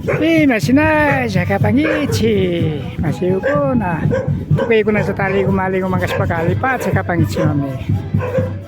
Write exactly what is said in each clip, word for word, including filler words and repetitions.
Imashinalla kapankichik, mashikuna. Tukuykunallata alliguman, alliguman kashpaka allipacha kapankichikmi.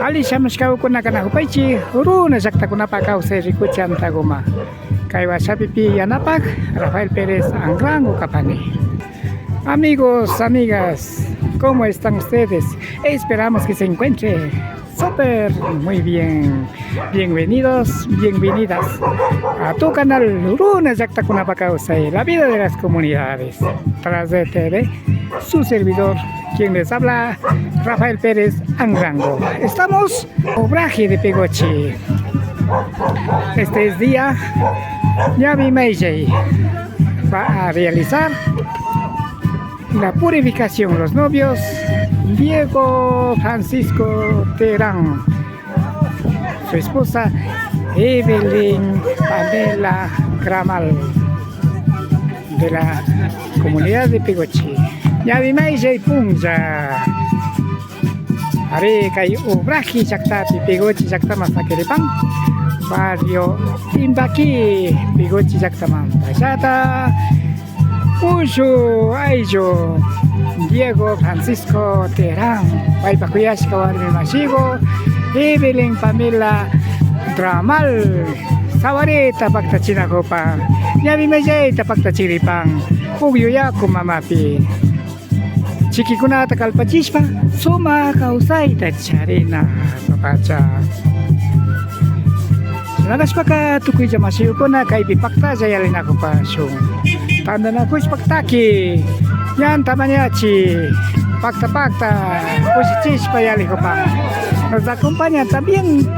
Alli shamushkakuna kanakupaychik, runa llaktakunapak kawsay rikuchik antaguman. Kay washapi pi yanapak, Rafael Pérez Anrango kapani. Amigos, amigas, ¿cómo están ustedes? Esperamos que se encuentre súper muy bien. Bienvenidos, bienvenidas a tu canal Runa Llaktakunapak Kawsay, la vida de las comunidades. Tras de T V, su servidor, quien les habla, Rafael Pérez Anrango. Estamos Obraje de Peguochi. Este es día, ñawi mayllay va a realizar la purificación, los novios Diego Francisco Terán, su esposa Evelyn Pamela Gramal, de la comunidad de Peguochi. Ñawi mayllay punlla. Ari, kay Obraje llaktapi, Peguochi llaktaman sakiripan, barrio Timbaquí, Peguochi llaktamantallata. Ushu ayllu Diego Francisco Terán, paypak kuyashka warmi mashigu Evelyn Pamela Dramal, sawarita paktachinakupan, ñawi mayllayta paktachiripan Pukyu Yaku mamapi. Chikikunata kallpachishpa sumak kawsayta charina pacha. Shina kashpaka tukuylla mashikuna kaypi paktalla yallinakupashun. Tantanakushpa taki, ñanta mañachi, pakta pakta kushichishpa yallikupan. Nos acompaña también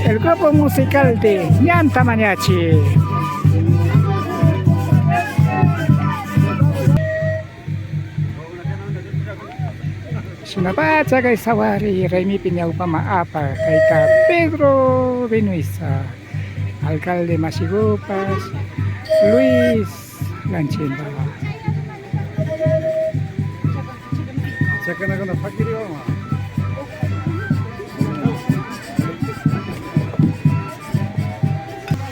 el grupo musical de Ñanta Mañachi. Shinapacha kay sawari raymipi ñawpaman apak kayka Pedro Vinuesa, alcalde mashigupash Luis Lanchimba.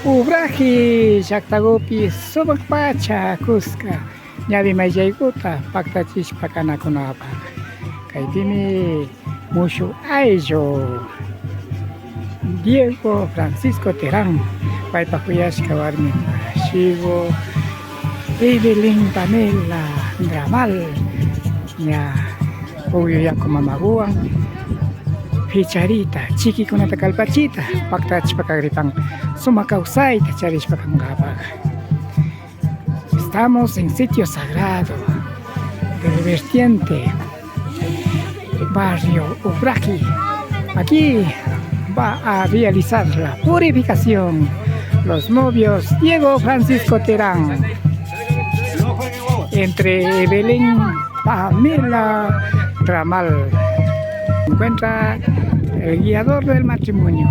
Ubraje llaktakupi sumak pacha kuska ñawi mayllaykuta paktachishpa kanakunapak. Kaypimi mushuk ayllu Diego Francisco Terán, paypak kuyashka warmi mashigu Evelyn Pamela Dramal, ña Pukyu Yaku mamaguwan picharita, chikikunata kallpachita paktachishpa kagripan, sumak kawsayta charishpa kankapak. Estamos en sitio sagrado del vertiente barrio Ubraje. Aquí va a realizar la purificación los novios Diego Francisco Terán entre Evelyn Pamela Dramal. Se encuentra el guiador del matrimonio,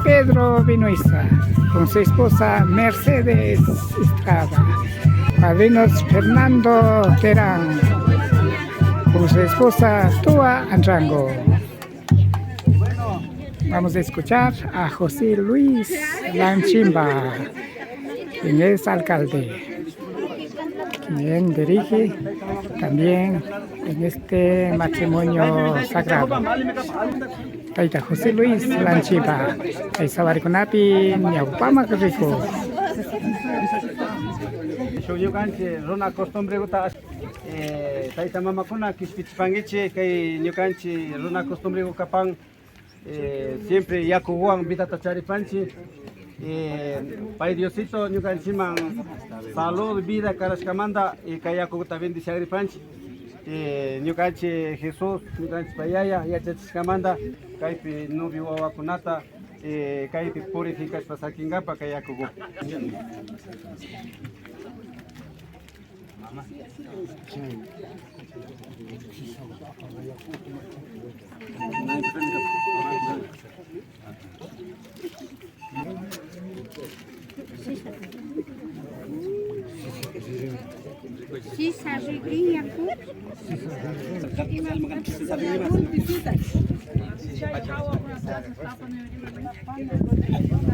Pedro Vinuesa, con su esposa Mercedes Estrada. Padrinos Fernando Terán, con su esposa Tua Anrango. Vamos a escuchar a José Luis Lanchimba, quien es alcalde, quien dirige también en este matrimonio sagrado. Tayta José Luis Lanchimba, kay sawarikunapi ñawpaman rikun. Shuk ñukanchik runa costumbreguta, eh, tayta mamakuna kishpichipankichik, kay ñukanchik runa costumbreku kapan, eh, siempre yakuwan vidata charipanchik. Eh, Pay Diosito ñukanchikman salud, vida karashkamanta, eh, kay yakuta bendiciagripanchik. Eh, ñukanchik Jesús, ñukanchikpa Yaya yachachishkamanta kaypi novio wawakunata, eh, kaypi purificashpa sakinkapa kay yakuku. Sisa rikrin yaku.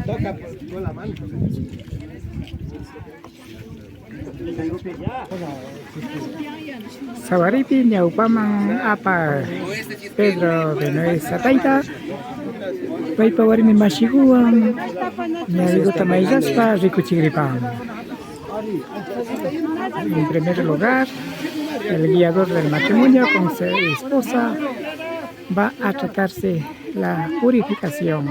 Toca con la mano. Sawaripi ñawpaman apak Pedro Benoy Satayta, paypa warmi mashiguwan ñawiguta mayllashpa rikuchigripan. En primer lugar, el guiador del matrimonio con su esposa va a tratarse la purificación.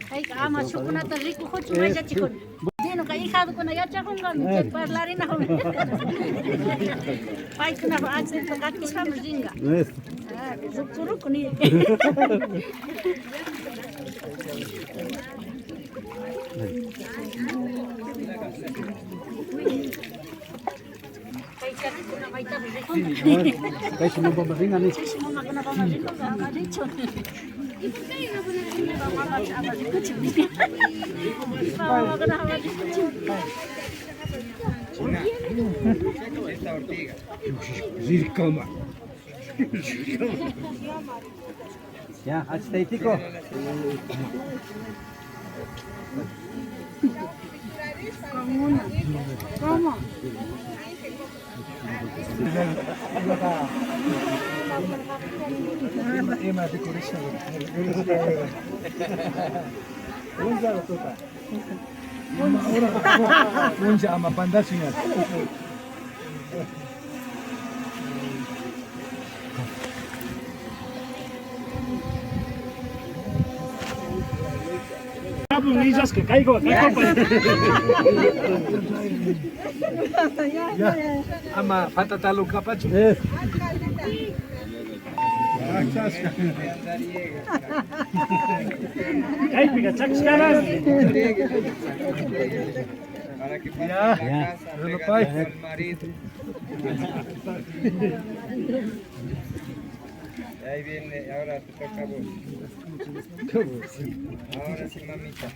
Kayka ama shukunata rikukuchun, mayllachikuna. Dinoka hijadokuna yachajunqami, chay parlarinajunmi. Paykunapak acento katishpami rinqa. Ah, ruku ruku ni. Kay charikuna maytapi rikunqa. Kay shinapaman rinqa ni. Chay shinapaman rikunqa ama richun. Mamapash ama rikuchun. Mamakunapash ama rikuchun. Rirkama. Ya, achita y pico. Con una. ¿Cómo? Ima decoration. Puncha ama pandachu ña. Illashka kayku, kayku. Ya, ama patata lukapachu. Kaypika chakishkarami. Para que pase la casa, pégate al marido. Ahí viene, ahora te toca a vos. Ahora sí, mamita.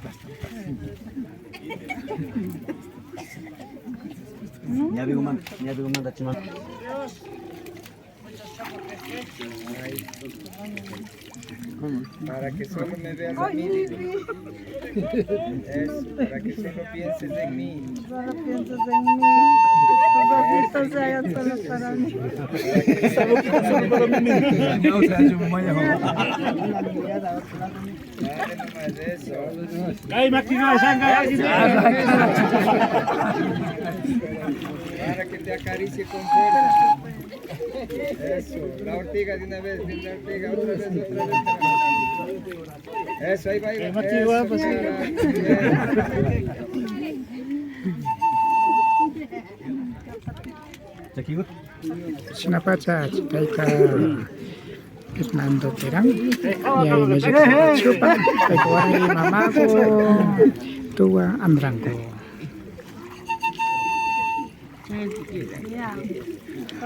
Ñawiguman, ñawiguman, chimam. Para que solo me veas a mí, dile. Eso, para que solo pienses en mí. Solo pienses en mí. Tus ojitos se hagan solo para mí. Esa boquita solo para mí. Dale nomás eso. Ay, máquina, sanga, máquina. Para que te acaricie con fuerza. Eso, la ortiga de una vez, de una ortiga, otra vez, otra vez. Eso, ahí va, ahí va. Eso, guapa, sí. Señora. Shinapacha, kayka Fernando Terán, ñawi melleta chupa, kayka warmi mamaku, tuwa amranku.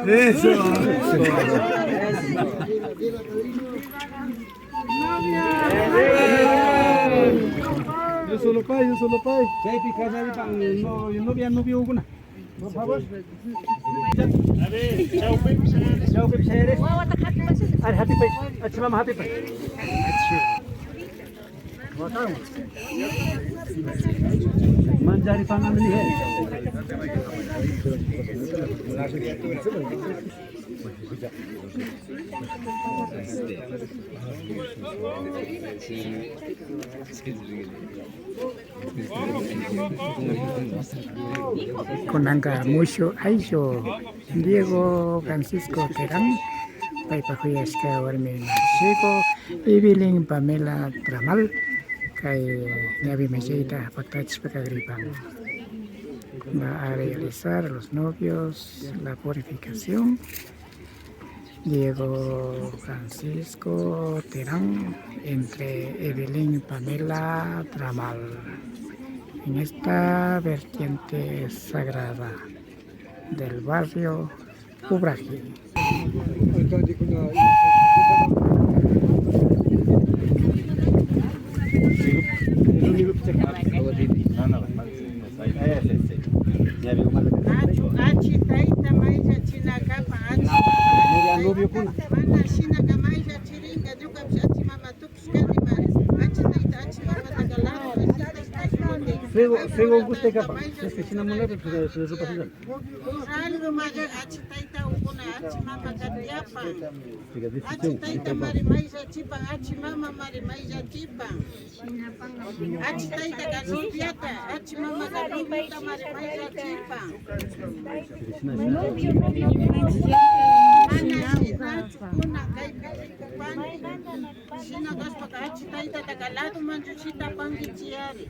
Eso. Yo solo pay, yo solo pay. Chaypi kallaripan, no, novia, noviokuna. Por favor. A ver, chawpi. Chawpi, chawpi. Ari, hapipay. Achi mama, hapipay. Mancharipanami. Kunanka mushu ayllu Diego Francisco Terán, paypa kuyashka warmi mashiku Evelyn Pamela Tramal, kay ñawi millayta paktachishpa kagripan. Va a realizar los novios la purificación. Diego Francisco Terán, entre Evelyn Pamela Tramal, en esta vertiente sagrada del barrio Ubraji. Achu, achi tayta mayllachina kapan, achi mama. Mana shinaka mayllachirinka, ñukapish achi mama tukushkani mari. Achi tayta, achi mamataka lado, besitos, kaykunapi. Sigo, sigo, gusta kapan. Si es que shina munari, pues, se lo pasa. Algo mayor, achi tayta ukuna, achi mama katiapan. Achi tayta mari mayllachipan, achi mama mari mayllachipan. Achi taytaka noviata, achi mamaka noviota mari mayllachipan. Mana shinachu kuna kaypi rikupanki. Shina kashpaka achi taytataka ladoman llushita pankichiyari.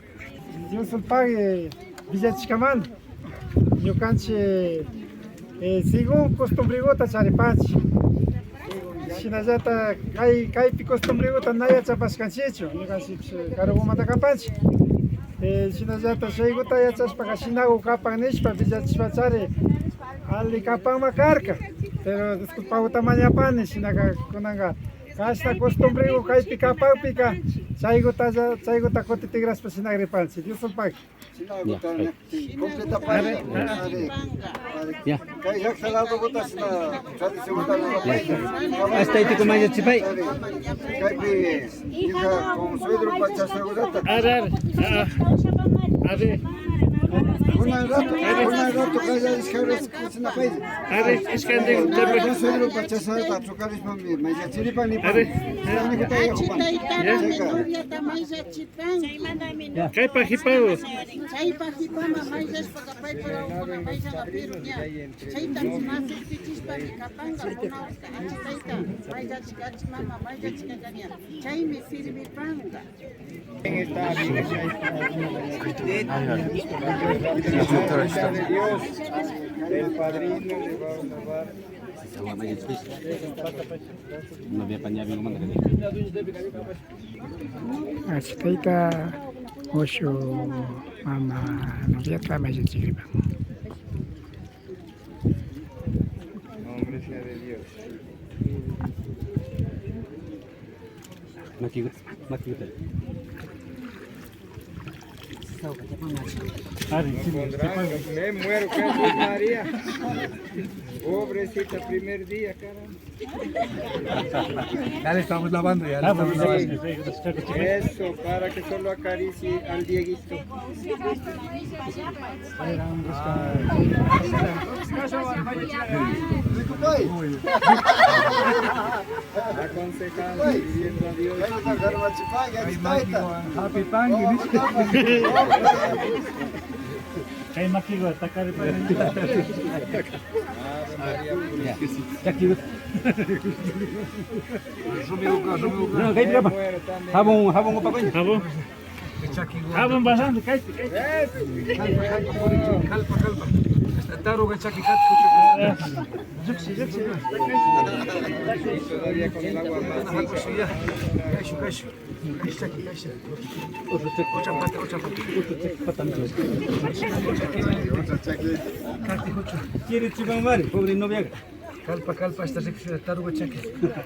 Dios pague villachishkamanta. Ñukanchik, eh, según costumbreguta charipanchik. Shinallata kay, kaypi costumbreguta na yachapashkanchikchu. Ñukanchikpish karugumanta kapanchik. Eh, shinallata chayguta yachashpaka shinagu kapan nishpa villachishpachari alli kapanma karka. Pero disculpaguta mañapani, shinaka kunanka kashna costumbregu kaypi kapakpika chaygutalla, chayguta kuti tikrashpa shinagripanchik. Dios pague. Ya. Completapani. Ya. Kay llakta ladoguta shina tradicionta. Ya. Hasta ahí te comas, chipay. Kaypi ñuka consuegro pachasagurata. Ari, ari. Ah, ari. Kunan rato, kunan rato kaylla ishkay horas kusinapay. Ari, ishkay horas. Consuegro pachasagurata trukarishpami mayllachiripan nipan. Ari. Achi taytami noviata mayllachipan. Kaypa hipagu. Chaypa hipaman mayllashpaka paypa wawakuna mayllanga Perú ña. Chayta masukpichishpami kapanka, kuna horaska achi tayta mayllachik, achi mama mayllachikka ña. Chaymi sirvipanka. Dios, el padrino le va a honrar. Novia paña bien, ¿cómo anda? Achi tayta ushu mama noviata mayllachigripan. Hombre sea de Dios. Makigu-, makiguta. Ari, sí, me muero, Jesús María. Pobrecita, primer día, caramba. Ya le estamos lavando, ya le estamos lavando. Eso, para que solo acaricie al Dieguito. Aconsejando, pidiendo a Dios. Happy Thanksgiving. Kay makigu takaripan. Ave María Purísima. Chakigu. Rumigu, rumigu. No, kaypi kapan. Jabón, jabón upakuña. Jabón. Jabón pasando, kaypi, kaypi. Kallpa, kallpa, kallpa, kallpa. Taruga chaki kati. Riksi, riksi. Todavía con el agua más. Kaychu, kaychu. Kaychu chaki, kaychu. Otro chaki. Otra pata, otra pata. Otro chaki pata. Kati, ocho. Kirichipan mari, pobre noviaga. Kallpa, kallpa, hasta riksi, taruga chaki.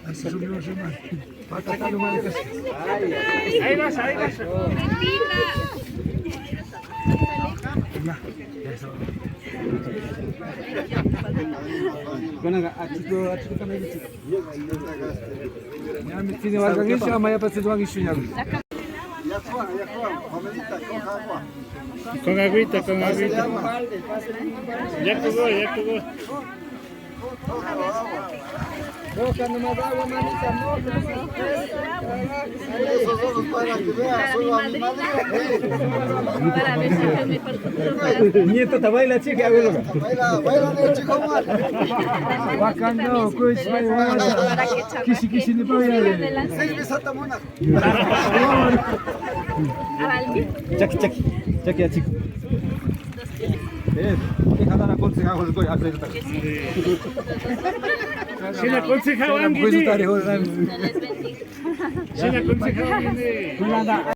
Hasta subió, subió. Pata, taruga, casi. Ahí vas, ahí vas. Ya, ya está. Bueno, a chico, a chico también. Ya, me tiene valga que se llama, ya pasé su vaguicho ya. Con agüita, con agüita. Ya jugó, ya jugó. Boca nomás agua, mamita, no, no, no. Esos ojos para que vea, solo a mi madre. Para ver si se me perturba. Nietota baila, chica, abuelo. Baila, baila, chico, mal. Bacán, no, kush, baila. Kishi, kishi, ni baila. Cerveza, tamona. Chaki, chaki, chaki, ya, chico. Eh, qué jatara consejajo les doy a hacer. Shina consejawanki. Shina consejawanki.